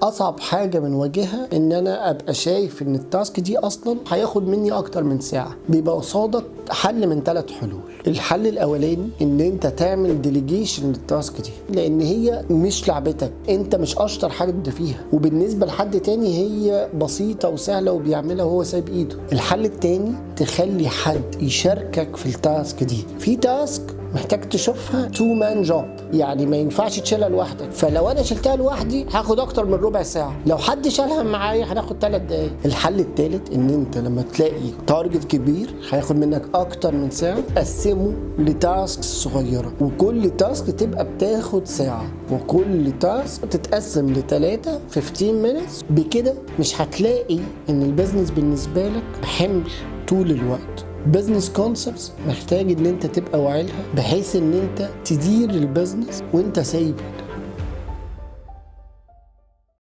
اصعب حاجة بنواجهها ان انا ابقى شايف ان ال task دي اصلا هياخد مني اكتر من ساعه. بيبقى قصادك حل من 3 حلول. الحل الاولاني ان انت تعمل delegation لل task دي، لان هي مش لعبتك، انت مش اشطر حد فيها، وبالنسبة لحد تاني هي بسيطة وسهلة وبيعملها وهو سايب ايده. الحل التاني تخلي حد يشاركك في ال task دي. في task محتاج تشوفها two man job، يعني ما ينفعش تشيلها لوحدك، فلو انا شلتها لوحدي هاخد اكتر من ربع ساعه، لو حد شالها معايا هناخد 3 دقايق. الحل الثالث ان انت لما تلاقي target كبير هياخد منك اكتر من ساعة، قسمه ل task صغيرة، وكل task تبقى بتاخد ساعة، وكل task تتقسم ل3 15 minutes. بكده مش هتلاقي ان ال business بالنسبة لك حمل طول الوقت. business concepts محتاج ان انت تبقى واعي لها، بحيث ان انت تدير ال business وانت سايب.